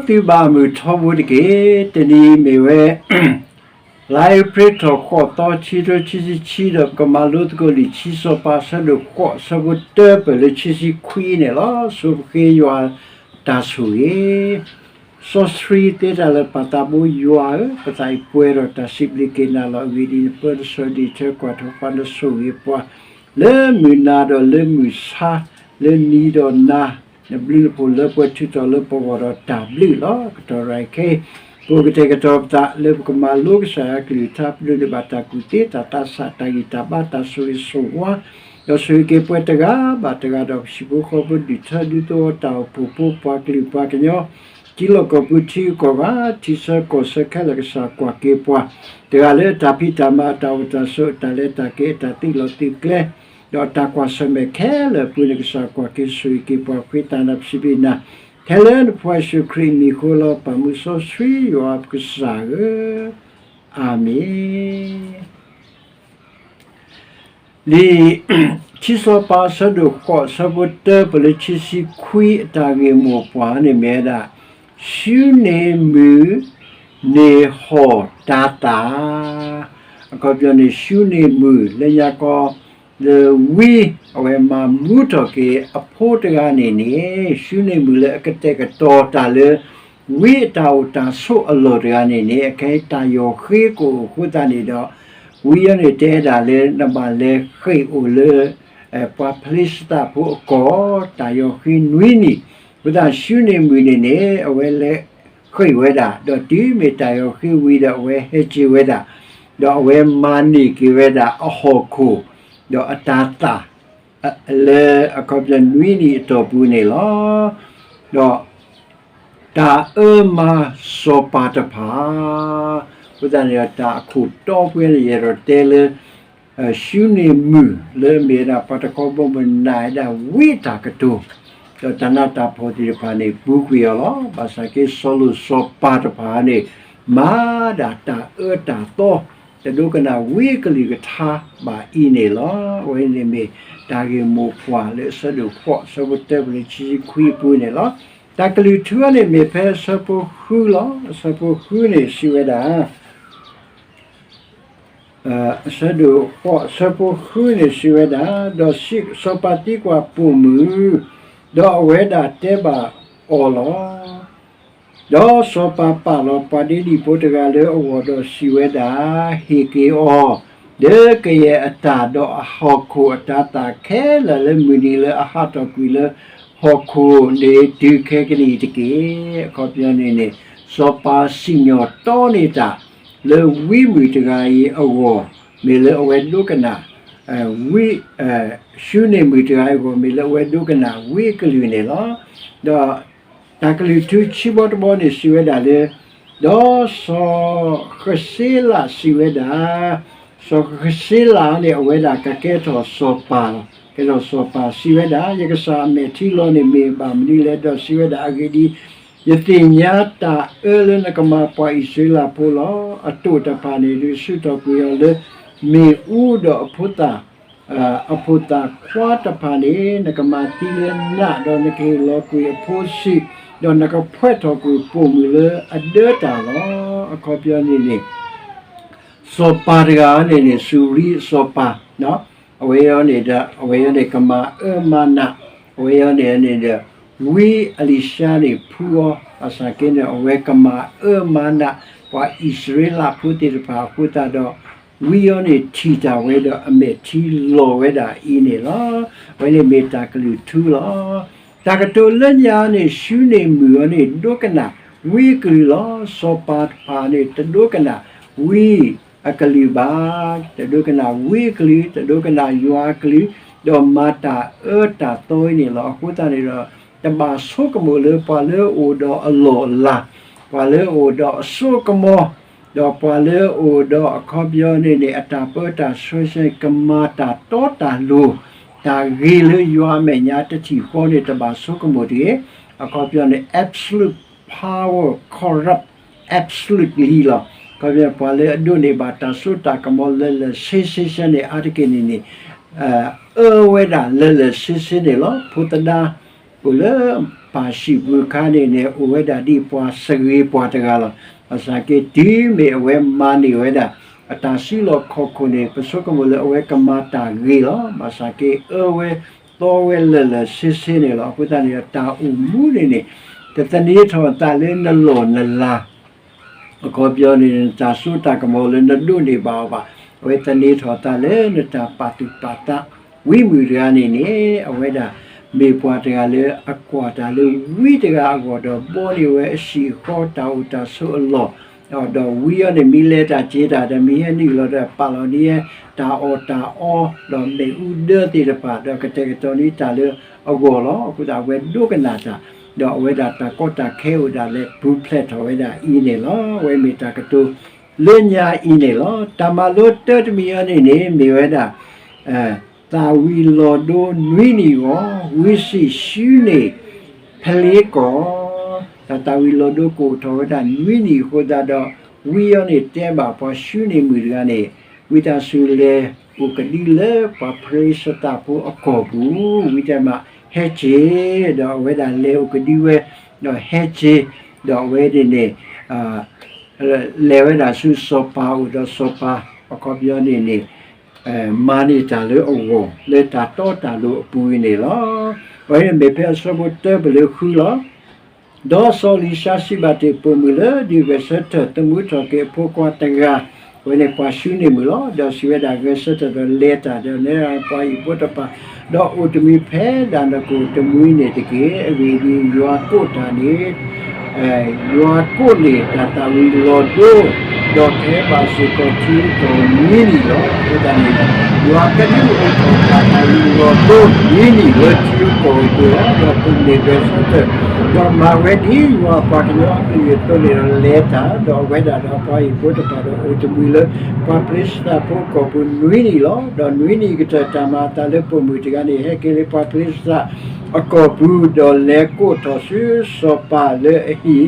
သုဘၣ်မုာ်ထီဘိတက့ၢ်. တနံၤအံၤမ့ၢ်ဝဲ လါအ့ဖြ့ၣ်ထီၣ်ဃိးသီ ခံကထိခံဆံခံ ဒီးပကမၤလိသကိးလံာ်ခံစီၤပၤ အဆၢဒိၣ်ဃိး အဆၢဖိတၢ ပၢၢ်လၢခံဆံခွံန့ၣ်လီၤ. ဆိပဃ့ယွၤတၢ်ဆိၣ်ဂ့ၤ. စီဆှံသ့တၢ်လၢာ် ပၢ်သးဘိယွၤဧၢ, ပသးအံၤပှဲၤဒီးတၢ်စံးဘျုးက့ၤနၤလီၤ. အဂ့ၢ်ဒ်အံၤ, နပၢနဆှၢဒံးဆၢကွၢ်ထီၣ်ပှၤ နဆိၣ်ဂ့ၤပှၤ လၢမုၢ်နၤဒီးလၢမုၢ်ဆါ, လၢနံၤဒီးနၤ, နဘျုးနဖှိၣ်လၢပှဲၤထုးထီၣ်လၢပဂီၢ်ဒီးတၢ်ဘျုးလီၤ. ကတီၢ်ရၤခဲအံၤ ပကတဲာ်ကတီၤပသးလၢပကမၤလိကစၢ်ယွၤအကလုၢ်ကထါ ပဒိးန့ၢ်ဘၣ်တၢ်ကူၣ်သ့ တၢ်သးဆး တၢ်ဂံၢ်တၢ်ဘါ တၢ်ဆိၣ်ဂ့ၤဆိၣ်ဝါ, ဒီးဆိၣ်ဂ့ၤက့ၤပှၤတဂၤဘၣ်တဂၤဒီး ပဟံၣ်ဖိဃီဖိ ဒူၣ်ထၢဒူသဝီ တၢ်အိၣ်ဖှိၣ်ဖိ ပှၤကလုာ်ပှၤကညီ ထံလီၢ်ကီၢ်ပူၤ ထံဂုၤကီၢ်ဂၤ ထံဆၢကီၢ်ဆၢခဲလၢာ် ကစၢ်ကွၢ်က့ၤပှၤ တဂၤလၢအတၢ်ဖံးတၢ်မၤ အတၢ်အိၣ်တၢ်ဆိး အတၢ်လဲၤတၢ်က့ၤ အတၢ်သုးလီၢ်သုးကျဲ ဒီးအတၢ်ကွၢ်ဆၢၣ်မဲာ်ခဲလၢာ်အပူၤန့ၣ် ကစၢ်ကွၢ်က့ၤဆိၣ်ဂ့ၤက့ၤပှၤ ဃ့တၢ်နၢ်ပစံးဘျုးနၤ ထဲလၢနဖိယ့ၣ်ၡူးခရံာ်အမံၤအဃိလီၤ. ပၢ်မုၢ်စီဆှံယွၤပကစၢ်ဧၢ, အၤမ့ၣ်. လံာ်ခံစီၤပၤအဆၢဒိၣ်ဃိး အဆၢဖိတၢ ပၢၢ်လၢခံဆံခွံ အတၢ်ဂ့ၢ်မိၢ်ပှၢ်န့ၣ်မ့ၢ်ဝဲဒၣ် ၡူန့ၢ်မုၢ်န့ၢ်ဟီၣ်တၤသၣ်, အခီပညီန့ၣ် ၡူန့ၢ်မုၢ်လၢညါကီ လၢဝံအဝဲမၤမူထီၣ်က့ၤအဖိတဂၤန့ၣ်န့ၣ် ၡူန့ၢ်မုၢ်လၢအကတဲာ်ကတီၤတၢ်လၢ ဝံအတၢ်အိၣ်တၢ်ဆိးအလီၢ်တဂၤန့ၣ်န့ၣ် အခဲအံၤတၢ်ယီၢ်ဃ့ကအိၣ်အဃိသတးန့ၣ်ဒီး ဝံအံၤန့ၣ်တဲဒၣ်လၢ နဘၣ်လဲၤဃ့ၢ်အိၣ်လၢ ပှၤဖလံၡသးဖိအကီၢ် တၢ်ယီၢ်ဃ့နွံနံၣ်, အဃိသတး ၡူန့ၢ်မုၢ်န့ၣ်န့ၣ် အဝဲလဲၤဃ့ၢ်ဝဲဒၣ် ဒီးတုၤမ့ၢ်တၢ်ယီၢ်ဃ့ဝံၤဒီး အဝဲဟဲက့ၤဝဲဒၣ်, ဒီးအဝဲမၤန့ၢ်က့ၤဝဲဒၣ်အဟီၣ်ခိၣ် ဒီးအတၤသၣ် လၢအခီပညီနွံနံၣ်အတီၢ်ပူၤန့ၣ်လီၤ. ဒီးတၢ်အၢမၤစီၤပၤတဖၣ်, အဃိသတးန့ၣ်ဒီး တၢ်အခိၣ်တီပှဲၤန့ၣ် ယအဲၣ်ဒိးတဲလၢ ၡူန့ၢ်မုၢ်လၢအမ့ၢ်ဝဲဒၣ်ပှၤတခီဘီမုၢ်နၤဝဲဒၣ်ဝံအတၢ်ကတိၤ, ဒီးတၢ်နးတၢ်ဖှီၣ်သ့ၣ်တဖၣ်န့ၣ် ပူၤကွံာ်အီၤလီၤ. ဘၣ်ဆၣ်က့စီၤလိၤစီၤပၤတဖၣ်န့ၣ် မၤဒၣ်တၢ်အၢတၢ်သီ တဒိကနၣ်ဝံအကလုၢ်ကထါဘၣ်အံၤန့ၣ်လီၤ. အဝဲန့ၣ်မ့ၢ်တၢ်ဂ့ၢ်မိၢ်ပှၢ်လၢအဆၢဒိၣ်ဃိး အဆၢဖိတၢ ပၢၢ်လၢခံဆံခွံအပူၤန့ၣ်လီၤ. တၢ်ကလုၢ်ထူန့ၣ်မ့ၢ်ဖဲအဆၢဖိဃုလီၤ. အဆၢဖိဃုန့ၣ်စံးဝဲဒၣ် အဆၢဒိၣ်ဃိး အဆၢဖိဃုန့ၣ်စံးဝဲဒၣ်, ဒီးစီၤပၤသံကွၢ်ပိာ်မုၣ်, ဒီးအဝဲဒၣ်တဲဘၣ်အီၤလီၤ. ဒီးစီၤပၤပာ်လီၤပှၤဒ့ဒံၣ်ဖိတဂၤလၢအဂီၢ်ဒီးစံးဝဲဒၣ်, ဟ့ၣ်က့ၤအီၤ လၢကယဲၢ်အတၢ်ဒီးအဟီၣ်ခိၣ်အတၤသၣ်ခဲလၢာ်လၢမုၢ်နံၤလၢအဟးထီၣ်ကွံာ်လၢဟီၣ်ခိၣ်န့ၣ်တုၤခဲကနံၣ်အံၤတက့ၢ်. အခီပညီန့ၣ်န့ၣ် စီၤပၤစံၣ်ညီၣ်တီန့ၢ်တၢ် လၢဝံမုၣ်တဂၤအံၤအဂီၢ် မ့ၢ်လၢအဝဲဒိကနၣ် ဝံ ၡူန့ၢ်မုၣ်တဂၤအံၤအဂီၢ် မ့ၢ်လၢအဝဲဒိကနၣ်ဝံအကလုၢ်န့ၣ်လီၤ. ဒီးတၢ်ကလုၢ်ထူခံဘီတဘီန့ၣ်စံးဝဲဒၣ်လၢ ဒီးစီၤဃစ့လးစံးဝဲဒၣ်, စီၤဃစ့လးန့ၣ် အဝဲဒၣ်ကကဲထီၣ်စီၤပၤလီၤ. ကဲထီၣ်စီၤပၤစံးဝဲဒၣ်, ယကစၢ်အမဲာ်ထံလီၤန့ၣ်မ့ၢ်ဘၣ်မနုၤလဲၣ်. ဒီးစံးဝဲဒၣ်, အဂ့ၢ်ဒ်အံၤ, ယသ့ၣ်ညါတၢ်အၢလၢနကမၤပှၤအံၣ်စရ့လးဖိလီၤ. အတိာ်တဖၣ်န့ၣ် ဒုးဆူၣ်ထီၣ်ကွံာ်အီၤလၢမ့ၣ်အူဒီးအဖိသၣ် အဖိသၣ်ခွါတဖၣ်န့ၣ် နကမၤသံလၢနး ဒီးနကဟ့ၣ်လီၤကွံာ်အဖိဆံး, ဒီးနကဖှဲးထီၣ်ကွံာ်ပိာ်မုၣ်လၢအဒၢတၢ်လီၤ. အခီပညီန့ၣ်န့ၣ် စီၤပၤတဂၤန့ၣ်န့ၣ် စူၤရံအစီၤပၤ, အဝဲအံၤန့ၣ်ဒီး အဝဲအံၤန့ၣ် ကမၤအၢမၤနး, အဝဲအံၤန့ၣ်န့ၣ်ဒီး ဝံအလံၤၡါန့ၣ်ဖှူအီၤ, ဘၣ်ဆၣ်က့န့ၣ် အဝဲကမၤအၢမၤနး ပှၤအံၣ်စရ့လးဖိသ့ၣ်တဖၣ်အဃိသတးဒီး ဝံအံၤန့ၣ်ထံၣ်တၢ်ဝဲဒီးအမဲာ်ထံလီၤဝဲဒၣ်အံၤန့ၣ်လီၤ. အဝဲန့ၣ်မ့ၢ်တၢ်ကလုၢ်ထူလီၤ. တၢ်ကတိၤလၢညါန့ၣ် ၡူန့ၢ်မုၣ်အံၤန့ၣ် ဒိကနၣ်ဝံအကလုၢ်လီၤ. စီၤပၤတဖၣ်န့ၣ် တဒိကနၣ်ဝံ အကလုၢ်ဘၣ်, တဒိကနၣ်ဝံအကလုၢ်, တဒိကနၣ်ယွၤအကလုၢ်, ဒီးမၤတၢ်အၢတၢ်သီအံၤန့ၣ်လီၤ. အဃိသတးန့ၣ်ဒီး တဘၣ်ဆိကမိၣ်လၢပှၤလၢအအိၣ်ဒီးအလီၢ်အလၤ, ပှၤလၢအအိၣ်ဒီးအစိကမီၤ, ဒီးပှၤလၢအအိၣ်ဒီးအခီပညီန့ၣ်န့ၣ် အတၢ်ပၢတၢ်ဆှၢဆၢ ကမၤတၢ်တီတၢ်လိၤ, တၢ်ဂ့ၤလၢယွၤအမဲာ်ညါတထံၣ်ဃီန့ၣ် တဘၣ်ဆိကမိၣ်တဂ့ၤ. အခီပညီန့ၣ် absolute power corrupt absolutely လီၤ. အခီပညီ ပှၤလၢအဒိးန့ၢ်ဘၣ်တၢ်စိတၢ်ကမီၤလၢာ်လၢာ်ဆ့ဆ့ဆ့န့ၣ် အါတက့ၢ်န့ၣ်န့ၣ် အၢဝဲဒၣ်လၢာ်လၢာ်ဆ့ဆ့န့ၣ်လီၤ. ဖိသဒါအိၣ်လၢ ပၢ်စံးပူၤအခါန့ၣ်န့ၣ် အိၣ်ဝဲဒၣ်ဒ်ပှၤစဂ့ၤပှၤတဂၤလီၤ. ဘၣ်ဆၣ်က့ တုၤမ့ၢ်အဝဲမၤန့ၢ်ဝဲဒၣ် အတၢ်စုလီၢ်ခီၣ်ခိၣ်န့ၣ် ပဆိကမိၣ်လၢအဝဲကမၤတၢ်ဂ့ၤလီၤ. ဘၣ်ဆၣ်က့ အၢဝဲသီဝဲလၢာ်လၢာ်ဆ့ဆ့န့ၣ်လီၤ. အဃိသတးန့ၣ်ဒီး တၢ်အိၣ်မူန့ၣ်န့ၣ် တသန့ၤထီၣ်အသးလၢနလီၢ်နလၤ အခီပညီန့ၣ် နတၢ်စိတၢ်ကမီၤလၢနဒိးန့ၢ်ဘၣ်အီၤဘၣ်. အဝဲသန့ၤထီၣ်အသးလၢနတၢ်ပာ်သူၣ်ပာ်သး. ဝံမုၣ်တဂၤန့ၣ်န့ၣ် အဝဲဒၣ်မ့ၢ်ပှၤတဂၤလၢအကွၢ်တၢ်လၢဝံတဂၤအဂီၢ်ဒီး ဘှီန့ၢ်ဝဲအဟံၣ်အဃီ တၢ်အိၣ်တၢ်ဆိးအလီၢ် ဒီးဝံအံၤန့ၣ် မ့ၢ်လဲၤတၢ်က့ၤတၢ်ဒီး မ့ၢ်ဟဲနုာ်လီၤဒီး ပာ်လီၤန့ၢ် တၢ်အီၣ်တၢ်အီ ဒီးမ့ၣ်အူဒၢသ့ၣ်တဖၣ် ဒီးကတဲာ်ကတီၤန့ၢ်တၢ်လၢအဂီၢ်လီၤ. အဃိသတး အဝဲဒိကနၣ်တၢ် ဒီးအဝဲဒၣ်တၢ်ကီတၢ်ခဲအိၣ်ဒၣ်လဲာ် ပူၤဖျဲးထီၣ်ဝဲဒၣ်အံၤန့ၣ်လီၤ. အဝဲမ့ၢ်တၢ်ကတိၤလၢညါအံၤန့ၣ်လီၤ. တၢ်မၤလိတၢတမံၤအံၤန့ၣ်န့ၣ် မ့ၢ်ဝဲဒၣ် သးဝံၤလီၤဒိနွံနံၣ်အဂီၢ် ဝံစံးဆူန့ၢ်ဖလ့ကီၢ်, တၢ်သးဝံၤလီၤဒိကအိၣ်ထီၣ်ဝဲဒၣ်နွံနံၣ်အဃိသတးဒီး ဝံအံၤန့ၣ်တဲဘၣ်ပှၤဆူန့ၢ်မုၣ်တဂၤန့ၣ် ဝံသးစူၤလဲၤအိၣ်ကဒုလၢပှၤဖရံးစတၢ်ဖိအကီၢ်ပူၤ ဝံတဲမး ဟဲက့ၤ, ဒီးအဝဲဒၣ်လဲၤအိၣ်ကဒုဝဲ ဒီးဟဲက့ၤ, ဒီးအဝဲန့ၣ်န့ၣ် လဲၤဝဲဒၣ်ဆူစီၤပၤအအိၣ်ဒီးစီၤပၤ အခီပညီန့ၣ်န့ၣ် မၤန့ၢ်တၢ်လၢအဂီၢ် လၢတၢ်တီတၢ်လိၤအပူၤအံၤန့ၣ်လီၤ. အဝဲန့ၣ်မ့ၢ်ဖဲအဆၢဖိတၢပလၢဃုလီၤ. ဒီးစီၤအလံၤၡါစံးဘၣ်တ့ၢ်ပိာ်မုၣ်လၢဒုးဂဲၤဆၢထၢၣ်သမူထီၣ်က့ၤအဖိခွါတဂၤ, အဝဲန့ၣ်ပှၤၡူန့ၢ်မုၣ်လီၤ. ဒီးစံးဝဲဒၣ် ဂဲၤဆၢထၢၣ်ဒီးလဲၤတၢ်ဒီးနဲဒၣ်ပှၤဟံၣ်ဖိတဖၣ်, ဒီးအိၣ်တမံၤဖဲဒၣ်နကိၣ်တမှံၤန့ၣ်တက့ၢ်. အဂ့ၢ်ဒ်အံၤ, ယွၤကိးတၢ်န့ၣ် ယွၤကိးန့ၢ်တၢ်သးဝံၤလီၤဒိ ဒီးကဟဲဘၣ်စ့ၢ်ကီးထံကီၢ်နွံနံၣ်လီၤ. အဃိသတးန့ၣ် ယွၤကဒုးအိၣ်ထီၣ်တၢ်သးဝံၤလီၤဒိနွံနံၣ်လၢထံကီၢ်အပူၤလီၤ. ဒီးပိာ်မုၣ်န့ၣ်ဂဲၤဆၢထၢၣ်, ဒီးမၤဝဲဒ်ယွၤအပှၤကညီအကလုၢ်အသိးန့ၣ်ဒီး လဲၤတၢ်, ဒီးအဝဲဒၣ်ဒီးအပှၤဟံၣ်ဖိတဖၣ်ဒီးအိၣ်တမှံၤလၢ ပှၤဖလ့ၡသးဖိကီၢ်ပူၤနွံနံၣ်လီၤ. ဒီးနွံနံၣ်ကတၢၢ်တၢ်မၤအသးလၢပိာ်မုၣ်တဂၤန့ၣ် ဟဲက့ၤလၢပှၤဖလ့ၡသးအကီၢ်ပူၤ, ဒီးလဲၤကိးထီၣ်ဆူစီၤပၤလၢအဟံၣ် ဒီး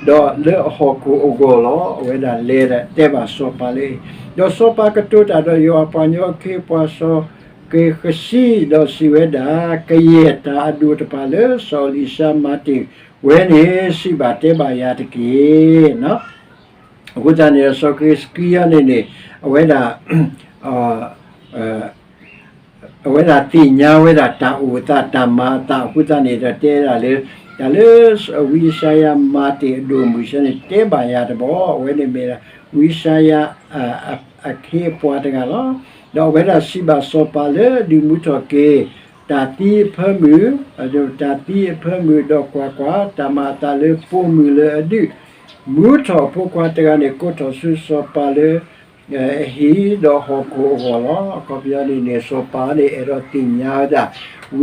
လၢအဟီၣ်ခိၣ်အဂီၢ်လီၤ. အဝဲဒၣ်လဲၤတဲဘၣ်စီၤပၤလၢအဟံၣ်, ဒီးစီၤပၤကတိၤတၢ်ဒီးယွၤအပှၤကညီအခ့အပှၤစီၤက့ဃစံ, ဒီးစံးဝဲဒၣ်, ကယဲၢ်တၢ်အဒိၣ်တဖၣ်လၢစီၤအလံၤၡါမၤတ့ၢ်ဝဲန့ၣ် စံးဘၣ်တဲဘၣ်ယၤတက့ၢ်. အဃိသတးန့ၣ် စီၤဃ့စကံယၤန့ၣ်န့ၣ် အဝဲဒၣ် အဝဲဒၣ်သ့ၣ်ညါဝဲဒၣ်တၢ်အိၣ်အသးတၢ်မၤအသးအဃိသတးန့ၣ်ဒီး တဲဒၣ်လၢ တၢ်လၢဝံယၡါယၤမၤတ့ၢ်အဒိၣ်အမုၢ်စ့ၢ်န့ၣ် တဲဘၣ်ယၤတဘျီ, အဝဲန့ၣ်မ့ၢ်ဝံယၡါယၤ အခ့အပှၤတဂၤလီၤ. ဒီးအဝဲဒၣ်စံးဘၣ်စီၤပၤလၢအဒုးမူထီၣ်က့ၤ တၢ်သံအဖၢမုၢ်, တၢ်သံအဖၢမုၢ်, ဒီးကွၢ်ကွၢ်, တၢ်မၤအသးလၢပိာ်မုၣ်လၢအဒုး မူထီၣ်အဖိခွါတဂၤန့ၣ် ကိးထီၣ်ဆူစီၤပၤလၢ အဟံၣ်ဒီးဟီၣ်ခိၣ်အဂီၢ်လီၤ. အခီပညီန့ၣ်န့ၣ် စီၤပၤန့ၣ်အဲၣ်ဒိးသ့ၣ်ညါဝဲ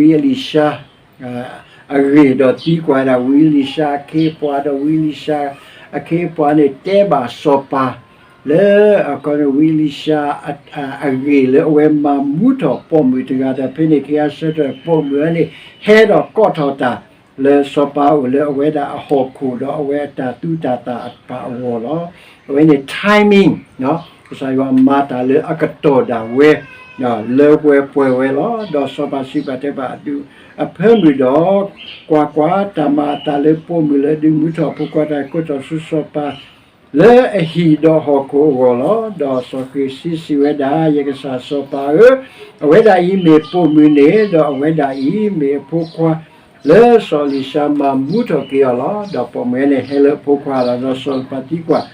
ဒၣ် ဝံအလံၤၡါ အဂ့ၢ်ဒီးသံကွၢ်ဝဲဒၣ် ဝံအလံၤၡါအခ့အပှၤဒီး ဝံအလံၤၡါအခ့အပှၤန့ၣ် တဲဘၣ်စီၤပၤ လၢအခီပညီ ဝံအလံၤၡါ အဂ့ၢ်လၢအဝဲမၤမူထီၣ်ပိာ်မုၣ်တဂၤဒီး ဖဲန့ၣ်ခံဂၤဆၢထၢၣ်ပိာ်မုၣ်န့ၣ် ဟဲဒီးကိးထီၣ်တၢ်လၢစီၤပၤအိၣ်လၢအဝဲဒၣ်အဟီၣ်ခိၣ်ဒီးအဝဲအတၢ်သူတၢ်သၣ်တဖၣ်အဂီၢ်လီၤ. အဝဲန့ၣ် timing ကစၢ်ယွၤမၤတၢ်လၢအကတီၢ်ဒၣ်ဝဲ လၢပှဲၤပှဲၤဝဲလီၤ. ဒီးစီၤပၤစံးဘၣ်တဲဘၣ်အဒုးအဖၢမုၢ်ဒီး ကွၢ်ကွၢ်, တၢ်မၤအသးလၢပိာ်မုၣ်လၢအဒုးမူထီၣ်အဖိခွါတဂၤ ကိးထီၣ်ဆူစီၤပၤ လၢအဟံၣ်ဒီးဟီၣ်ခိၣ်အဂီၢ်လီၤ. ဒီးစီၤဃ့စံစံးဝဲဒၣ်, ယကစၢ်စီၤပၤဧၢ, အဝဲဒၣ်အံၤမ့ၢ်ပိာ်မုၣ်န့ၣ်, ဒီးအဝဲဒၣ်အံၤမ့ၢ်အဖိခွါ လၢစီၤအလံၤၡါမၤမူထီၣ်က့ၤအီၤလီၤ. ဒီးပိာ်မုၣ်န့ၣ်ဟဲလၢအဖိခွါလီၤ. ဒီးစီၤပၤသံကွၢ်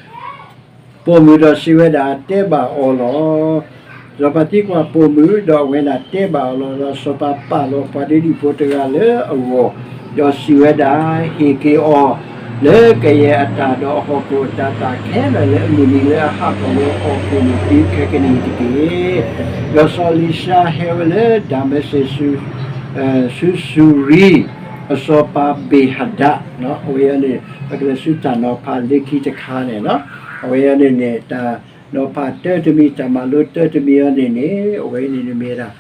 ပိာ်မုၣ်ဒီးစံးဝဲဒၣ်, တဲဘၣ်အီၤလီၤ. စီၤပၤသံကွၢ်ပိာ်မုၣ်, ဒီးအဝဲဒၣ်တဲဘၣ်အီၤလီၤ. ဒီးစီၤပၤပာ်လီၤပှၤဒ့ဒံၣ်ဖိတဂၤလၢအဂီၢ်, ဒီးစံးဝဲဒၣ်, ဟ့ၣ်က့ၤအီၤ လၢကယဲၢ်အတၢ်ဒီးအဟီၣ်ခိၣ်အတၢ်သၣ်ခဲလၢာ်လၢအမုၢ်နံၤလၢအဟးထီၣ်လၢဟီၣ်ခိၣ်န့ၣ် တုၤခဲကနံၣ်အံၤတက့ၢ်. ဒီးစီၤအလံၤၡါဟဲဝဲလၢဒၤမးစ့း ဆူစူၤရံ အစီၤပၤဘ့ၣ်ဟဒဒ်, အဝဲန့ၣ် ပကလဲၤဆူတၢ်နီၤဖးလၢခံတခါန့ၣ်လီၤ. အဝဲန့ၣ်န့ၣ် တၢ်နီၤဖးတၢတမံၤ တၢ်မၤလိတၢတမံၤအံၤန့ၣ်န့ၣ် အဝဲန့ၣ်န့ၣ်မ့ၢ်ဒၣ်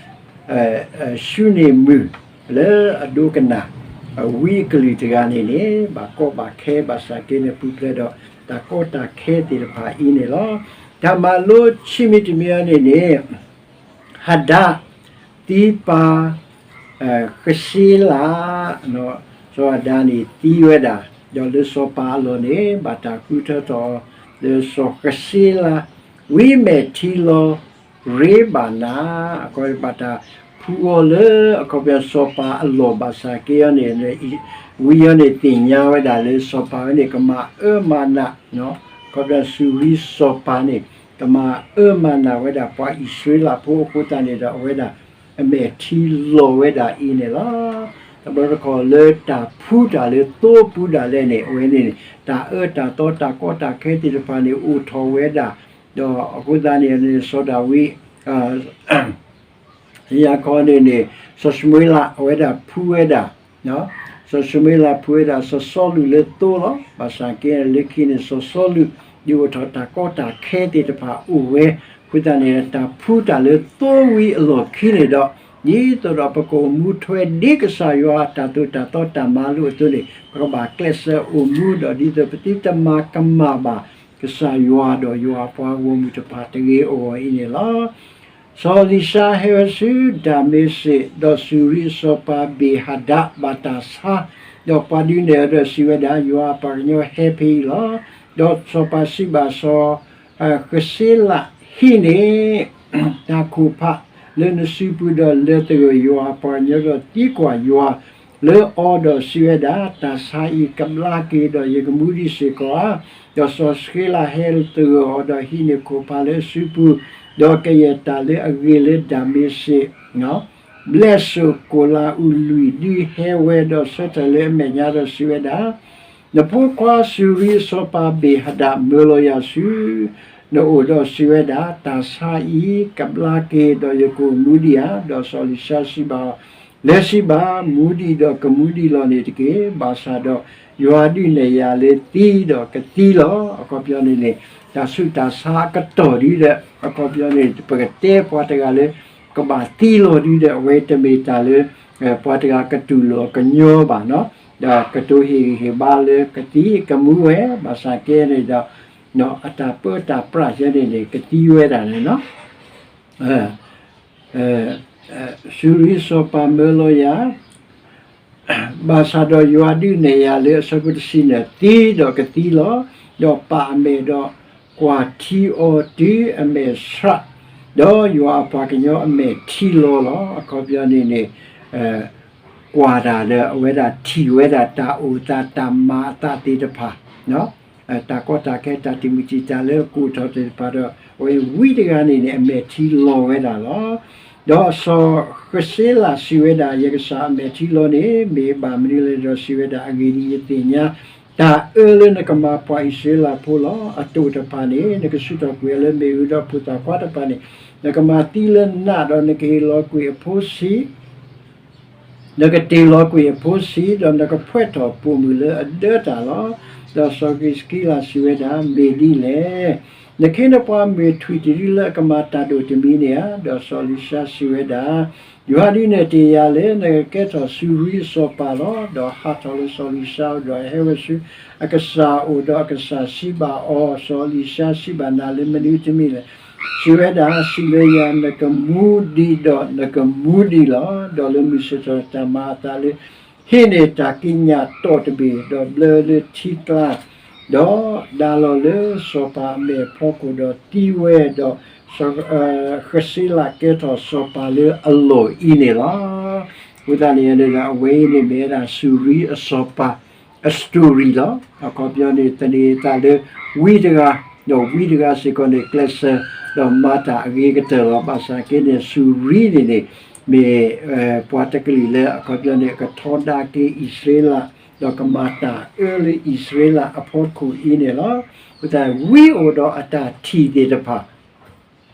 ၡူန့ၢ်မုၢ် လၢအဒိကနၣ် ဝံအကလုၢ်တဂၤန့ၣ်န့ၣ် ဘၣ်ကီဘၣ်ခဲဘၣ်ဆၣ်က့န့ၣ် ပူၤဖျဲးဒီး တၢ်ကီတၢ်ခဲသ့ၣ်တဖၣ်အံၤန့ၣ်လီၤ. တၢ်မၤလိဆံးမံၤတမံၤအံၤန့ၣ်န့ၣ် ဟဒဒ် သံပၤ ဃစ့လး စီၤအၤဒၣ်န့ၣ်သံဝဲဒၣ်, ဒီးလၢစီၤပၤအလီၢ်န့ၣ် ဘၣ်တၢ်ဃုထၢထီၣ်အီၤ လၢစီၤဃစ့လး, ဝံမဲာ်ထံလီၤရ့ဘၣ်နၤ, အခီပညီဘၣ်တၢ်ဖှူအီၤလၢ အခီပညီစီၤပၤအလီၢ်ဘၣ်ဆၣ်က့အီၤန့ၣ် ဝံအီၤန့ၣ်သ့ၣ်ညါဝဲဒၣ်လၢစီၤပၤဝဲန့ၣ် ကမၤအၢမၤနး, အခီပညီစူၤရံစီၤပၤန့ၣ် ကမၤအၢမၤနးဝဲဒၣ်ပှၤအံၣ်စရ့လးဖိအဃိသတးန့ၣ်ဒီး အဝဲဒၣ်အမဲာ်ထံလီၤဝဲဒၣ်အံၤန့ၣ်လီၤ. တဘျီတခီၣ်လၢတၢ်ဖှူတၢ်လၢသိပူၤဒၣ်လဲာ်န့ၣ် အဝဲန့ၣ်န့ၣ် တၢ်အၢတၢ်သီတၢ်ကီတၢ်ခဲသ့ၣ်တဖၣ်န့ၣ်အိၣ်ထီၣ်ဝဲဒၣ်, ဒီးအဃိသတးန့ၣ်န့ၣ် စီၤဒၤဝံး ယၤခီန့ၣ်န့ၣ် စီၤၡမူၤအ့လးအဝဲဒၣ်ဖှူဝဲဒၣ်, စီၤၡမူၤအ့လးဖှူဝဲဒၣ်စီၤစီလူးလၢသိလီၤ. ဘၣ်ဆၣ်က့လၢခံန့ၣ် စီၤစီလူးဒုးအိၣ်ထီၣ်တၢ်ကီတၢ်ခဲသ့ၣ်တဖၣ်အိၣ်ဝဲ, အဃိသတးန့ၣ် တၢ်ဖှူတၢ်လၢသိဝံၤအလီၢ်ခံန့ၣ်ဒီး ဒ်သိးဒီးပကအိၣ်မူထွဲဒ်ကစၢ်ယွၤအတၢ်သိၣ်တၢ်သီတၢ်မၤလိာ်အသိးန့ၣ် ပကဘၣ်ကျဲးစၢးအိၣ်မူဒီးဒ်သိးပသုတမၤကမၣ်ဘၣ် ကစၢ်ယွၤဒီးယွၤအပှၤဂီၢ်မုၢ်တဖၣ်တဂ့ၤအဂီၢ်အံၤန့ၣ်လီၤ. စီၤအလံၤၡါဟဲဝဲဆူဒၤမ့းစ့း, ဒီးစူၤရံအစီၤပၤဘ့ၣ်ဟဒဒ်ဘၣ်တၢ်ဆါ, ဒီးပှၤဒုးနဲၣ်အီၤဒီးစံးဝဲဒၣ်, ယွၤအပှၤကညီဟဲဖဲအံၤလီၤ. ဒီးစီၤပၤစံးဘၣ်စီၤ ဃစ့လး, ဟံးန့ၢ် တၢ်ခိၣ်ဖးလၢနစုပူၤဒီးလဲၤသဂၢၢ်ယွၤအပှၤကညီဒီးသံကွၢ်ယွၤ လၢအီၤဒီးစံးဝဲဒၣ်, တၢ်ဆါအံၤကဘျါက့ၤဒီးယကမူဒံးစ့ၢ်ကီးဧါ. ဒီးစီၤဃစ့လးဟဲသဂၢၢ်အီၤဒီးဟံးန့ၢ်ခိၣ်ဖးလၢအစုပူၤ, ဒီးကယဲၢ်တၢ်လၢအဂ့ၤလၢဒၤမ့းစ့း, ဘျဲၣ်စိာ်ကိးလါအူလွံၢ်ဒုဟဲဝဲဒီးဆၢထၢၣ်လၢအမဲာ်ညါဒီးစံးဝဲဒၣ်, နဖိခွါစူၤရံအစီၤပၤဘ့ၣ်ဟဒဒ်မၢလီၤယၤဆူ နအိၣ်ဒီးစံးဝဲဒၣ်, တၢ်ဆါအံၤကဘျါက့ၤဒီးယကအိၣ်မူဒံးဧါ. ဒီးစီၤအလံၤၡါစံးဘၣ်အီၤ, လဲၤစံးဘၣ်, မူဒံးဒီးကမူဒံးလီၤန့ၣ်တက့ၢ်. ဘၣ်ဆၣ်ဒီးယွၤဒုးနဲၣ်ယၤလၢသံဒီးကသံလီၤ. အခီပညီန့ၣ်န့ၣ် တၢ်ဆူးတၢ်ဆါအကတီၢ်ဒုဒီး အခီပညီန့ၣ် ပကတဲပှၤတဂၤလၢ ကဘၣ်သံလီၤဒုဒီး အဝဲတမ့ၢ်တၢ်လၢ ပှၤတဂၤကတူၢ်လိာ်ကညီဘၣ်နီၤ, ဒီးကတိၤဟ့ၣ်ဂံၢ်ဟ့ၣ်ဘါလၢကသံကမူဝဲ ဘၣ်ဆၣ်ကဲန့ၣ်ဒီး အတၢ်ပၢတၢ်ပြးယဲန့ၣ်န့ၣ် ကသံဝဲဒၣ်န့ၣ်လီၤ. စူၤရံစီၤပၤမၢလီၤယၤ, ဘၣ်ဆၣ်ဒီးယွၤဒုးနဲၣ်ယၤလၢအဆၢဖိတဆံန့ၣ် သံဒီးကသံလီၤ. ဒီးပာ်အမဲာ်ဒီးကွၢ်ထံအီၤတုၤအမဲာ်ဆှး, ဒီးယွၤအပှၤကညီအမဲာ်ထံလီၤလီၤ. အခီပညီန့ၣ်န့ၣ် ကွၢ်တၢ်ဒီးအဝဲဒၣ်ထံၣ်ဝဲဒၣ်တၢ်အိၣ်သးတၢ်မၤအသးသ့ၣ်တဖၣ် တၢ်ကီတၢ်ခဲတၢ်တံာ်မုၢ်တံာ်တာ်လၢကအိၣ်ထီၣ်သ့ၣ်တဖၣ်ဒီး အဝဲဝံတဂၤန့ၣ်န့ၣ် အမဲာ်ထံလီၤဝဲဒၣ်လီၤ. ဒီးစီၤဃစ့လးစံးဝဲဒၣ်, ယကစၢ်အမဲာ်ထံလီၤန့ၣ် မ့ၢ်ဘၣ်မနုၤလဲၣ်. ဒီးစံးဝဲဒၣ်, အဂ့ၢ်ဒ်အံၤ, ယသ့ၣ်ညါတၢ်အၢလၢနကမၤပှၤအံၣ်စရ့လးဖိလီၤ. အတိာ်တဖၣ်န့ၣ် နကဆူးထီၣ်ကွံာ်အီၤလၢမ့ၣ်အူဒီးဖိသၣ်ခွါတဖၣ်န့ၣ် နကမၤသံလၢနးဒီးနကတ့လီၤကွံာ်အဖိဆံး နကတ့လီၤကွံာ်အဖိဆံး, ဒီးနကဖှဲးထီၣ်ပိာ်မုၣ်လၢအဒၢတၢ်လီၤ. ဒီးစီၤဃံးစကံလးစံးဝဲဒၣ်, မ့ၢ်ဒ်လဲၣ်. နခ့နပှၤမ့ၢ်ထွံၣ်တဒုလၢအကမၤတၢ်ဒိၣ်တမံၤန့ၣ်ဧါ. ဒီးစီၤအလံၤၡါစံးဝဲဒၣ်, ယွၤဒုးနဲၣ်တ့ၢ်ယၤလၢနကကဲထီၣ်စူၤရံအစီၤပၤလီၤ. ဒီးဟးထီၣ်လၢစီၤအလံၤၡါအအိၣ်ဒီးဟဲဝဲဆူအကစၢ်အအိၣ်, ဒီးအကစၢ်စံးဘၣ်အီၤ, စီၤအလံၤၡါစံးဘၣ်နၤလၢမနုၤတမံၤလဲၣ်. စံးဝဲဒၣ်, စံးလၢယၤ, နကမူဒံးဒီးနကမူဒံးလီၤ. ဒီးလၢမုၢ်ဆ့ၣ်ထီၣ်တၢ်မၤအသးလၢ ဟံးန့ၢ်တၢ်ကံးညာ်တီၢ်တဘ့ၣ်, ဒီးဘျၢလၢထံကျါ, ဒီးဒါလီၤလၢစီၤပၤအမဲာ်ဖီခိၣ်ဒီးသံဝဲ, ဒီးဃစ့လးကဲထီၣ်စီၤပၤလၢအလီၢ်အံၤန့ၣ်လီၤ. အဃိသတးန့ၣ် အဝဲအံၤန့ၣ်မ့ၢ်ဝဲဒၣ်စူၤရံအစီၤပၤအ story လီၤ. အခီပညီန့ၣ် သန့ၤအသးလၢဝံတဂၤ, ဒီးဝံတဂၤစ့ၢ်ကီးန့ၣ် ကျဲးစၢးဒီးမၤတၢ်အဂ့ၤကတၢၢ်လီၤ. ဘၣ်ဆၣ်က့န့ၣ် စူၤရံန့ၣ်န့ၣ် မ့ၢ်ပှၤတကလုာ်လၢအခီပညီန့ၣ် ကထီဒါက့ၤအံၣ်စရ့လး, ဒီးကမၤတၢ်အၢလၢအံၣ်စရ့လးအဖီခိၣ်အံၤန့ၣ်လီၤ. အဃိသတးဝံအိၣ်ဒီးအတၢ်ထံၣ်သ့ၣ်တဖၣ်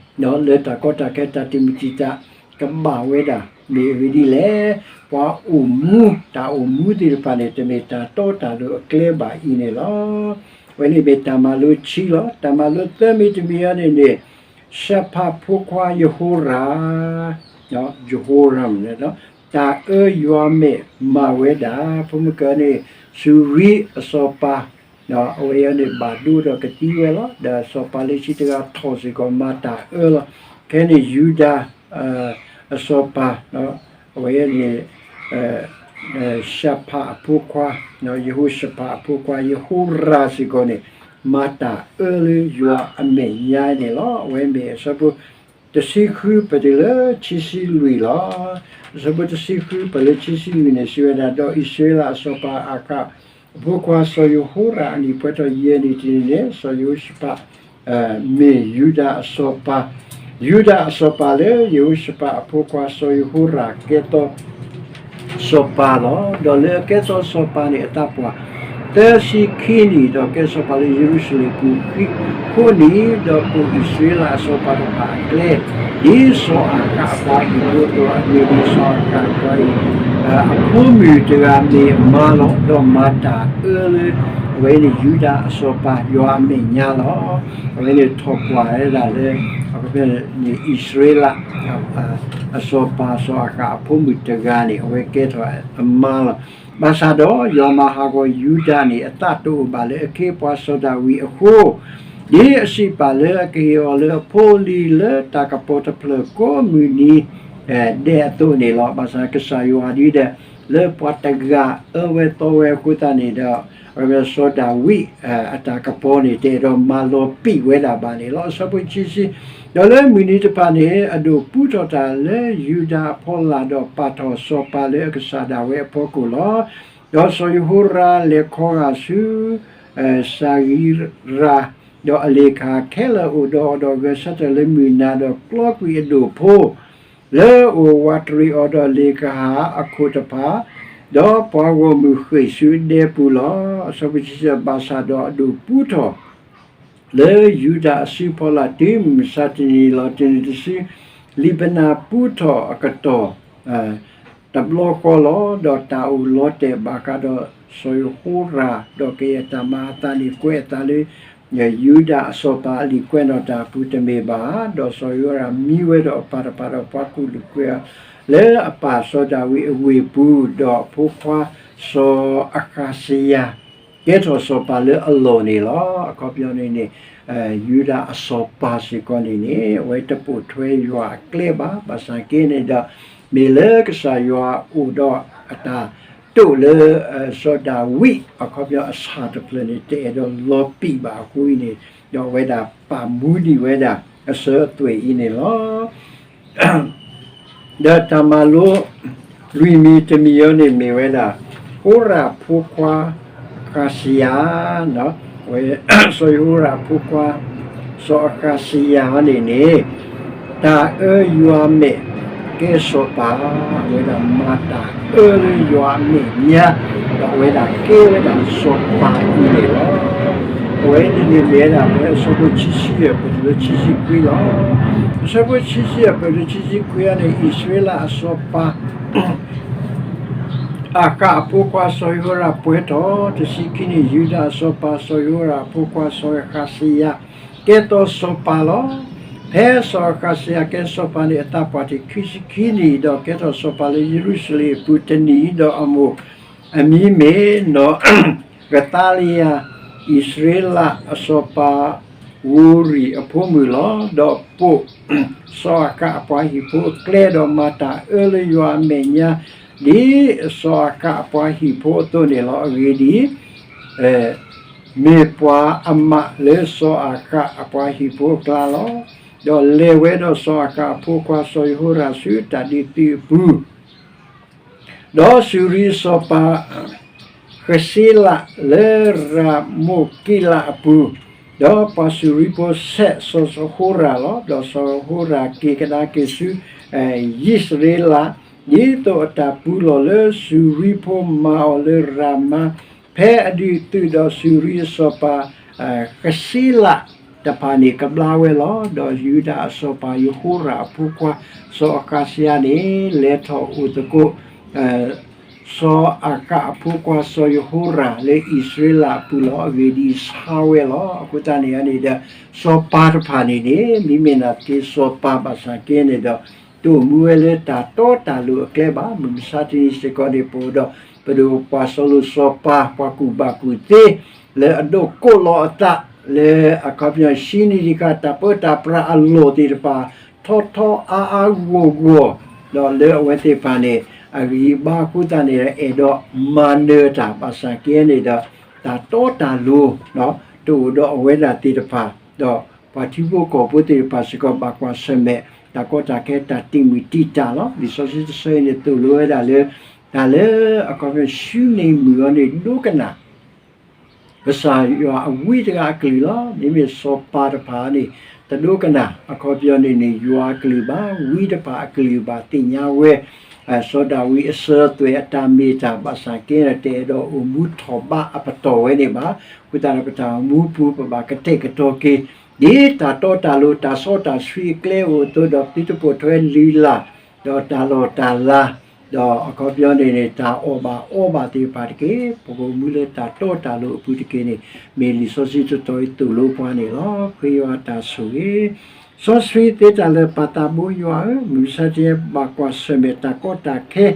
လၢတၢ်ကီတၢ်ခဲတၢ်တံာ်မုၢ်တံာ်တာ်ကဘၣ်ဝဲဒၣ် မ့ၢ်အဂ့ၢ်ဒ်လဲၣ်. ပှၤအိၣ်မူ တၢ်အိၣ်မူသ့ၣ်တဖၣ်န့ၣ် တမ့ၢ်တၢ်တီတၢ်လိၤအကျဲဘၣ်အံၤန့ၣ်လီၤ. အဝဲန့ၣ်မ့ၢ်တၢ်မၤလိခံလီၤ. တၢ်မၤလိသၢမံၤတမံၤအံၤန့ၣ်န့ၣ် ၡဖးဖိခွါယဟိရၣ်, ယဟိရၣ်န့ၣ် တၢ်အၢယွၤမဲာ်မၤဝဲဒၣ် ဖိမုၣ်ကန့ၣ် စူၤရံအစီၤပၤ အဝဲအံၤန့ၣ်ဘၣ်ဒိဒီးကသံဝဲလီၤ. ဒီးစီၤပၤလၢခံတဂၤထီၣ်စ့ၢ်ကီးမၤတၢ်အၢလီၤ. ခဲန့ၣ်ယူဒၤအစီၤပၤ အဝဲန့ၣ် ယဟိၤၡဖးအဖိခွါ, ယဟိၤၡဖးအဖိခွါ ယဟိၤရၢ်စ့ၢ်ကီးန့ၣ် မၤတၢ်အၢလၢယွၤအမဲာ်ညါန့ၣ်လီၤ. အဝဲမ့ၢ်အဆၢဖိ တဆံဃု ပတုၤလၢခံဆံလွံၢ်လီၤ. အဆၢဖိတဆံဃု ပတုၤလၢခံဆံလွံၢ်န့ၣ် စံးဝဲဒၣ်, ဒီးအံၣ်စရ့လးအစီၤပၤအၤဃး အဖိခွါစီၤယဟိၤရၢ်အနံၣ်ပှဲၤထီၣ်ယဲၢ်နံၣ်တနံၣ်န့ၣ် စီၤယဟိၤၡဖး မ့ၢ်ယူဒၤအစီၤပၤ, ယူဒၤအစီၤပၤလၢယဟိၤၡဖးအဖိခွါစီၤယဟိၤရၢ်ကဲထီၣ် စီၤပၤလီၤ. ဒီးလၢအကဲထီၣ်စီၤပၤန့ၣ် အသးပှၢ်သၢဆံခံနံၣ်, ဒီးကဲစီၤပၤလၢယရူၤၡလ့ၣ်ပူၤဃိးနံၣ်, ဒီးပိာ်အံၣ်စရ့လးအစီၤပၤတဖၣ်အကျဲ ဒ်စီၤအၤဃးအပှၤဟံၣ်ဖိအသိး, အမ့ၢ်ဒ်စီၤအၤဃးအပှၤဟံၣ် အဖိမုၣ်တဂၤမ့ၢ်အမါလီၤ. ဒီးမၤတၢ်အၢလၢ အဝဲန့ၣ် ယူဒၤအစီၤပၤ ယွၤအမဲာ်ညါလီၤ. အဝဲန့ၣ်ထီၣ်ပှၢ်ဝဲဒၣ်လၢ အံၣ်စရ့လး အစီၤပၤ စီၤအၤဃးအဖိမုၣ်တဂၤန့ၣ် အဝဲကဲထီၣ်အမါလီၤ. ဘၣ်ဆၣ်ဒီးယွၤမၤဟးဂီၤယူဒၤန့ၣ် အသးတအိၣ်ဘၣ်လၢအခ့အပှၤစီၤဒၤဝံးအဃိ, ဒ်အစံးပာ်လၢအကဟ့ၣ်အီၤလၢအဖိအလံၤလၢတၢ်ကပီၤတဖျၢၣ်ကိးမုၢ်နံၤဒဲးအသိးန့ၣ်လီၤ. ဘၣ်ဆၣ်ကစၢ်ယွၤဒ်ဒီး လၢပှၤတဂၤအၢဝဲသီဝဲအဃိသတးန့ၣ်ဒီး စီၤဒၤဝံး အတၢ်ကပီၤန့ၣ် တအဲၣ်ဒိးမၤလီၤပံာ်ဝဲဒၣ်ဘၣ်န့ၣ်လီၤ. အဆၢဖိခံဆံ, ဒီးလၢမုၢ်နံၤတဖၣ်န့ၣ် အဒိၣ်ပူထီၣ်တၢ်လၢယူဒၤအဖီလာ် ဒီးပာ်ထီၣ်စီၤပၤလၢအကစၢ်ဒၣ်ဝဲအဖီခိၣ်လီၤ. ဒီးစီၤယဟိၤရၢ်လဲၤခီဂာ်ဆူ စၤဂံရၤ, ဒီးအလ့ၣ်ကဟၣ်ခဲလၢာ်အိၣ်ဒီးအီၤ, ဒီးဂဲၤဆၢထၢၣ်လၢမုၢ်နၤ, ဒီးကျီကွံာ်အဒိၣ်ဖိ လၢအအိၣ်ဝးတရံးအီၤဒီးလ့ၣ်ကဟၣ်အခိၣ်တဖၣ်, ဒီးပှၤဂီၢ်မုၢ်ဃ့ၢ်ဆူအဒဲပူၤလီၤ. အဆၢဖိဆံဆံ, ဘၣ်ဆၣ်ဒီးအဒိၣ်ပူထီၣ် လၢယူဒၤအစုဖီလာ်တုၤမုၢ်မဆါတနံၤလီၤ. တုၤနုၤတစု လံာ်ပနၢ်ပူထီၣ်အကတီၢ် တဘျီဃီလီၤ. ဒီးတၢ်အိၣ်လီၤတဲာ်ဘၣ်ဃးဒီးစီၤယဟိၤရၢ်, ဒီးကယဲၢ်တၢ်မၤအသးန့ၣ် ကွဲးအသးလၢ ယူဒၤအစီၤပၤအလံာ်ကွဲးနီၣ်တၢ်အပူၤတမ့ၢ်ဘၣ်ဧါ. ဒီးစီၤယဟိၤရၢ်မံဝဲဒီးအပၢ်တဖၣ်ဒီးပှၤကူၣ်လိာ်ကွဲအီၤ လၢအပၢ်စီၤဒၤဝံးအဝ့ၢ်ပူၤ, ဒီးအဖိခွါစီၤအဃးစယၤ ကဲထီၣ်စီၤပၤလၢအလီၢ်န့ၣ်လီၤ. အခီပညီန့ၣ်န့ၣ် ယူဒၤအစီၤပၤစ့ၢ်ကီးန့ၣ်န့ၣ် အဝဲတပိာ်ထွဲယွၤအကျဲဘၣ်. ဘၣ်ဆၣ်က့န့ၣ်ဒီး မ့ၢ်လၢကစၢ်ယွၤအိၣ်ဒီးအတၢ်တိာ်လၢ စီၤဒၤဝံး အခီပညီအဆၣ်တဖျၢၣ်န့ၣ် တအဲၣ်ဒိးလီၤပံာ်ဘၣ်အဃိအံၤန့ၣ်, ဒီးအဝဲဒၣ်ပာ်မူဒံးဝဲဒၣ်အစၢၤအသွဲၣ်အံၤန့ၣ်လီၤ. ဒီးတၢ်မၤလိ လွံၢ်မံၤတမံၤအံၤန့ၣ်မ့ၢ်ဝဲဒၣ် ဟိရၣ်ဖိခွါ ဃးစယၤ, အဝဲ စီၤယဟိရၣ်ဖိခွါ စီၤအဃးစယၤန့ၣ်န့ၣ် တၢ်အၢယွၤမဲာ်ကဲစီၤပၤ, အဝဲဒၣ်မၤတၢ်အၢလၢယွၤအမဲာ်ညါ, ဒီးအဝဲဒၣ်ကဲဝဲဒၣ်စီၤပၤအံၤန့ၣ်လီၤ. အဝဲန့ၣ်န့ၣ်မ့ၢ်ဝဲဒၣ်ဖဲအဆၢဖိခံဆံယဲၢ် ပတုၤလၢခံဆံခွံလီၤ. အဆၢဖိခံဆံယဲၢ် ပတုၤလၢခံဆံခွံအံၤန့ၣ် အံၣ်စရ့လးအစီၤပၤ အၤဃးအဖိခွါစီၤယဟိရၣ်ပှဲၤထီၣ် တဆံခံနံၣ်, ယူဒၤအစီၤပၤစီၤယဟိရၣ်အဖိခွါစီၤဃးစယၤ ကဲထီၣ်စီၤပၤလီၤ. ဖဲစီၤဃးစယၤကဲစီၤပၤန့ၣ် အသးပှၢ်ထီၣ်ခံဆံခံနံၣ်, ဒီးကဲထီၣ်စီၤပၤလၢယရူၤၡလ့ၣ်အပူၤတနံၣ်, ဒီးအမိၢ်အမံၤမ့ၢ်နီၢ် ကသါလယၤ, အံၣ်စရ့လးအစီၤပၤ ဧိၤရံၣ်အဖိမုၣ်လီၤ. ဒီးပိာ် စီၤအၤဃးအပှၤဟံၣ်ဖိအကျဲ, ဒီးမၤတၢ်အၢလၢယွၤအမဲာ်ညါ ဒ်စီၤအၤဃးအပှၤဟံၣ်ဖိအသိးန့ၣ်လီၤ. အဂ့ၢ်ဒ်အံၤ, မ့ၢ်ပှၤအမးလၢစီၤအၤဃးအပှၤဟံၣ်ဖိအကျါလီၤ. ဒီးလဲၤဝဲဒီးစီၤအၤဃးအဖိခွါစီၤယဟိရၣ်ဆူတၢ်ဒုးသုးအပူၤ ဒီးစူၤရံအစီၤပၤ ဃစ့လးလၢရၤမိၢ်ကံးလးအပူၤ, ဒီးပှၤစူၤရံဖိဆဲးစီၤယဟိရၣ်လီၤ. ဒီးစီၤယဟိရၣ်က့ၤကဒါက့ၤဆူ ယံၣ်စရ့လး, ဒ်သိးအတၢ်ပူၤလီၢ်လၢစူၤရံဖိမၤအီၤလၢရၤမါ, ဖဲအဒုးသုးဒီးစူၤရံအစီၤပၤ ဃစ့လးတဖၣ်န့ၣ်ကဘျါဝဲလီၤ. ဒီးယူဒၤအစီၤပၤယဟိရၣ်အဖိခွါ စီၤအဃးစယၤန့ၣ် လဲၤထီၣ်အိၣ်သကိး စီၤအၤဃးအဖိခွါစီၤယဟိရၣ်လၢအံၣ်စရ့လးအပူၤလီၤ. အဂ့ၢ်ဒ်အံၤ, ဆါဝဲလီၤ. အဃိသတးန့ၣ်န့ၣ်ဒီး စီၤပၤတဖၣ်န့ၣ်န့ၣ် မ့မ့ၢ်နာ်က့စီၤပၤဘၣ်ဆၣ်က့န့ၣ်ဒီး တအိၣ်မူဝဲလၢတၢ်တီတၢ်လိၤအကျဲဘၣ်. မုၢ်မဆါတနံၤစ့ၢ်ကီးန့ၣ် ပအိၣ်ဒီး ပဒိၣ်ပှၤစီၤလိၤစီၤပၤ ပှၤကူၣ်ဘၣ်ကူၣ်သ့ လၢအဒိးကိးလီၤအသး လၢအခီပညီ ဟံးန့ၢ်တခါ တၢ်ပၢတၢ်ပြးအလီၢ်သ့ၣ်တဖၣ် ထီထီအါအါဂီၢ်ဂီၢ်, ဒီးလၢအဝဲသ့ၣ်တဖၣ်န့ၣ် အဂံၢ်အဘါအဃိသတးန့ၣ်ဒီး အဲၣ်ဒိးမၤနၢၤတၢ် ဘၣ်ဆၣ်က့န့ၣ်ဒီး တၢ်တီတၢ်လိၤ တအိၣ်ဒီးအဝဲဒၣ်သ့ၣ်တဖၣ် ဒီးပှၤထံဖိကီၢ်ဖိသ့ၣ်တဖၣ်စ့ၢ်ကီး ဘၣ်ကွၢ်ဆၢၣ်မဲာ် တၢ်ကီတၢ်ခဲ တၢ်တံာ်မုၢ်တံာ်တာ်လီၤ. လံာ်စီဆှံတဆၢအံၤန့ၣ် သိၣ်လိဝဲဒၣ်လၢ တၢ်လၢအခီပညီ ၡူနံၤမုၢ်အံၤန့ၣ် ဒိကနၣ် ကစၢ်ယွၤအဝံတဂၤအကလုၢ်လီၤ. မ့မ့ၢ်စီၤပၤတဖၣ်န့ၣ် တဒိကနၣ် အခီပညီန့ၣ်န့ၣ် ယွၤအကလုၢ်ဘၣ်, ဝံတဖၣ်အကလုၢ်ဘၣ် သ့ၣ်ညါဝဲ စီၤဒၤဝံးအစၢၤအသွဲၣ်အတၢ်မ့ၢ်တၢ် ဘၣ်ဆၣ်က့ဒီး တအဲၣ်ဒိးအိၣ်မူထီၣ်ဘးအပတီၢ်ဝဲန့ၣ်ဘၣ်. အဃိသတးဒီး ပတၢ်အိၣ်မူပူၤ ပဘၣ်ကတဲာ်ကတီၤက့ၤ ဒ်တၢ်တီတၢ်လိၤ တၢ်စီတၢ်ဆှံအကျဲအိၣ်အသိးဒီး သုတပိာ်ထွဲလုၢ်လၢ် ဒီးတၢ်လီၢ်တၢ်လၤ ဒီးအခီပညီန့ၣ်န့ၣ် တၢ်အီၣ်ဘၣ်အီဘၣ်သ့ၣ်တဖၣ်တက့ၢ်. ပကအိၣ်မူလၢတၢ်တီတၢ်လိၤအပူၤတက့ၢ်န့ၣ် မ့ၢ်လံာ်စီဆှံတတီၤအံၤသိၣ်လိပှၤန့ၣ်လီၤ. ပဃ့ယွၤတၢ်ဆိၣ်ဂ့ၤ စီဆှံသ့တၢ်လၢာ် ပၢ်သးဘိယွၤဧၢ, မုၢ်မဆါတနံၤ ဘၣ်ကွၢ်ဆၢၣ်မဲာ်တၢ်ကီတၢ်ခဲ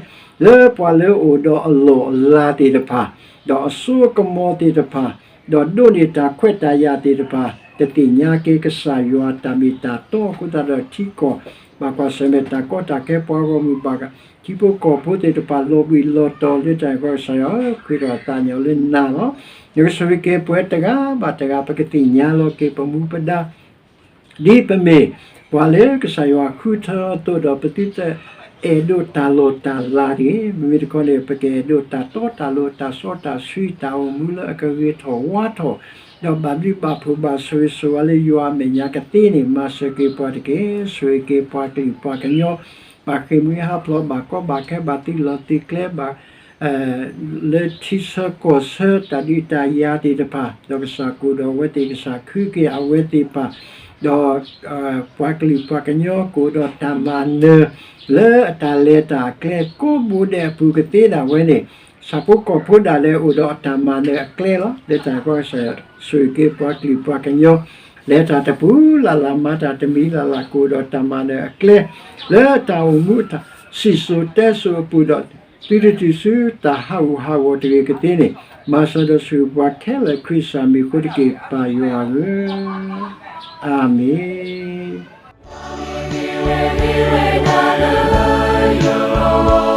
လၢပှၤလၢအိၣ်ဒီးအလီၢ်အလၤသ့ၣ်တဖၣ်, ဒီးအစိအကမီၤသ့ၣ်တဖၣ်, ဒီးဒိးန့ၢ်တၢ်ခွဲးတၢ်ယာ်သ့ၣ်တဖၣ်, တသ့ၣ်ညါက့ၤကစၢ်ယွၤတၢ်မ့ၢ်တၢ်တီအဃိသတးဒီး ထံကီၢ် ဘၣ်ကွၢ်ဆၢၣ်မဲာ်တၢ်ကီတၢ်ခဲ ပှၤဂီၢ်မုၢ်ဘၣ် ထံဖိကီၢ်ဖိသ့ၣ်တဖၣ် လီၤဘှံးလီၤတီၤလၢတၢ်အံၤအဃိ ကစၢ်ယွၤဧၢ, ဃ့ထီၣ်သးကညီၤလၢနၤလီၤ. နကဆိၣ်ဂ့ၤက့ၤပဝဲတဂၤဘၣ်တဂၤ ပကသ့ၣ်ညါလီၤက့ၤပမူပဒါ ဒ်ပမ့ၢ်ပှၤလၢကစၢ်ယွၤဃုထၢအသိးဒီး ပသုတအဲၣ်ဒိးတၢ်လီၢ်တၢ်လၤတဂ့ၤ. မ့မ့ၢ်တခီန့ၣ် ပကအဲၣ်ဒိးတၢ်တီတၢ်လိၤ တၢ်စီတၢ်ဆှံ တၢ်အိၣ်မူလၢအကဂ့ၤထီၣ်ဝါထီၣ်, ဒီးဘၣ်ဘျုးဘၣ်ဖှိၣ်ဘၣ်ဆိၣ်ဂ့ၤဆိၣ်ဝါလၢယွၤအမဲာ်ညါကသ့န့ၣ် မၤစၢၤက့ၤပှၤတက့ၢ်. ဆိၣ်ဂ့ၤက့ၤပှၤကလုာ်ပှၤကညီ ဘၣ်ဃ့ၢ်မှံဟးဖျိး ဘၣ်ကီဘၣ်ခဲ ဘၣ်သုးလီၢ်သုးကျဲ ဘၣ် လၢထံဆၢကီၢ်ဆၢ တၢ်ဒုးတၢ်ယၤသ့ၣ်တဖၣ်, ဒီးကစၢ်ကအိၣ်ဒီးအဝဲသ့ၣ် ကစၢ်ဃုက့ၤအဝဲသ့ၣ်တဖၣ်, ဒီး ပှၤကလုာ်ပှၤကညီကအိၣ်ဒီးတၢ်မၤနၢၤ လၢအတၢ်လဲၤတၢ်ကျဲ ကိးမူဒဲးအပူၤကသ့ဒၣ်ဝဲန့ၣ်, ဆၣ်ဖိကီၢ်ဖိဒၣ်လဲာ်အိၣ်ဒီးအတၢ်မၤနၢၤအကျဲလီၤ. လၢတၢ်အံၤအဃိ ဆိၣ်ဂ့ၤက့ၤပှၤကလုာ်ပှၤကညီ လဲၤတၢ်တပူၤလၢ်လၢ် မၤတၢ်တမံၤလၢ်လၢ် ကအိၣ်ဒီးတၢ်မၤနၢၤအကျဲ လၢတၢ်အိၣ်မူအတၢ်စံၣ်စိၤတဲစိၤအပူၤဒီး သုတတုၤဆူတၢ်ဟးဂူာ်ဟးဂီၤတဂ့ၤကသ့န့ၣ်, မၤစၢၤဒီးဆိၣ်ဂ့ၤပှၤခဲလၢာ် ခရံာ်စၢ်မံၤအဃိတက့ၢ် ပၢ်ယွၤဧၢ, အၤမ့ၣ်.